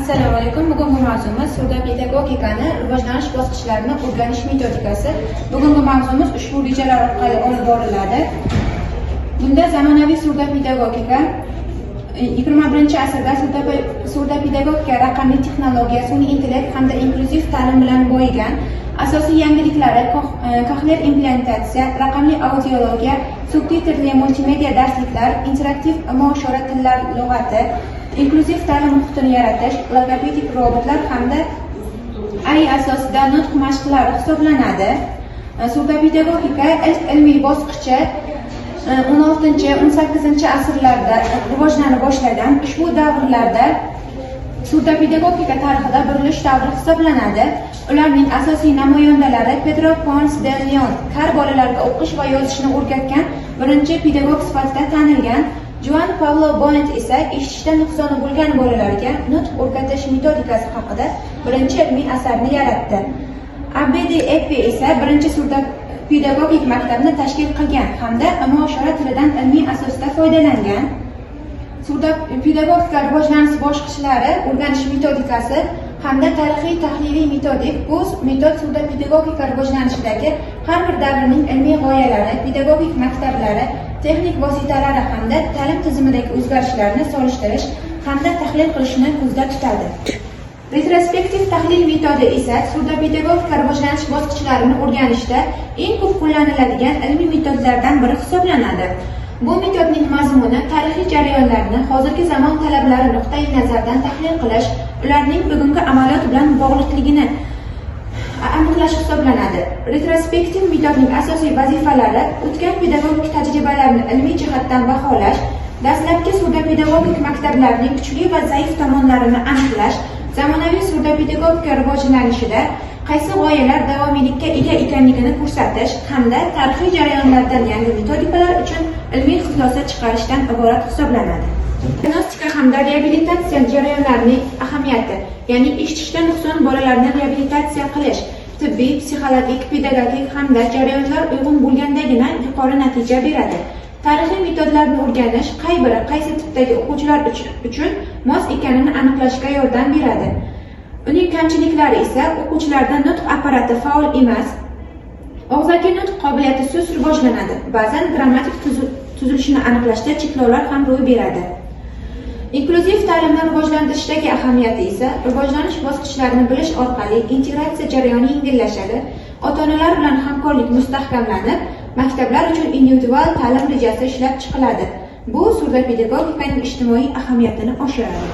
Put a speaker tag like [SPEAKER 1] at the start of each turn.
[SPEAKER 1] Assalomu alaykum. Bugungi mavzumiz surdopedagogikani rivojlanish bosqichlarini o'rganish metodikasi. Bugungi mavzumiz ushbu rejalar orqali olib boriladi. Bunda zamonaviy surdopedagogika 21-asrda surdopedagogika raqamli texnologiya, sun'iy intellekt hamda inklyuziv ta'lim bilan boyigan. Asosiy yangiliklari koxlear implantatsiya, raqamli audiologiya, subtitrli multimedia darsliklar, interaktiv imo-ishora tillar lug'ati, inklyuziv ta'lim muhitini yaratish, logopedik robotlar hamda AI asosida nutq mashqlari hisoblanadi. Surdopedagogika ilk ilmiy bosqichi 16-18 asrlarda rivojlana boshlagan. Ushbu davrlarda surdopedagogika tarixida burilish davri hisoblanadi. Ularning asosiy namoyandalari Pedro Pons de Leon, kar bolalarga o'qish va yozishni o'rgatgan birinchi pedagog sifatida tanilgan. Juan Pablo Bonet esa eshitishda nuqsoni bo'lgan bolalarga nutq o'rgatish metodikasi haqida birinchi ilmiy asarni yaratdi. Abbe de Epe esa birinchi surdopedagogik maktabni tashkil qilgan hamda imo-ishora tilidan ilmiy asosda foydalangan. Surdopedagogika rivojlanish bosqichlari o'rganish metodikasi hamda tarixiy tahliliy metodik. Bu metod surdopedagogika rivojlanishidagi har bir davrning ilmiy g'oyalari, pedagogik maktablari, texnik vositalari hamda ta'lim tizimidagi o'zgarishlarni solishtirish hamda tahlil qilishni ko'zda tutadi. Retrospektiv tahlil metodi esa surdopedagogika rivojlanish bosqichlarini o'rganishda eng ko'p qo'llaniladigan ilmiy metodlardan biri hisoblanadi. Bu metodning mazmuni tarixiy jarayonlarni hozirgi zamon talablari nuqtai nazaridan tahlil qilish, ularning bugungi amaliyot bilan bog'liqligini aniqlash hisoblanadi. Retrospektiv metodning asosiy vazifalari o'tgan pedagogik tajribalarni ilmiy jihatdan baholash, dastlabki surdopedagogik maktablarning kuchli va zaif tomonlarini aniqlash, zamonaviy surdopedagogika rivojlanishida qaysi g'oyalar davomiylikka ega ekanligini ko'rsatish hamda tarixiy jarayonlardan yangi metodikalar uchun ilmiy xulosa chiqarishdan iborat hisoblanadi. Diagnostika hamda reabilitatsiya jarayonlarining ahamiyati, ya'ni eshitishda nuqson bolalarni reabilitatsiya qilish tibbiy, psixologik, pedagogik hamda jarayonlar uyg'un bo'lgandagina yuqori natija beradi. Tarixiy metodlarni o'rganish qay biri qaysi tipdagi o'quvchilar uchun mos ekanini aniqlashga yordam beradi. Uning kamchiliklari esa o'quvchilarda nutq apparati faol emas, og'zaki nutq qobiliyati sust rivojlanadi, ba'zan grammatik tuzilishini aniqlashda cheklovlar ham ro'y beradi. Inklyuziv ta'limni rivojlantirishdagi ahamiyati esa rivojlanish bosqichlarini bilish orqali integratsiya jarayoni yengillashadi, ota-onalar bilan hamkorlik mustahkamlanib, maktablar uchun individual ta'lim rejasi ishlab chiqiladi. Bu surdopedagogikaning ijtimoiy ahamiyatini oshiradi.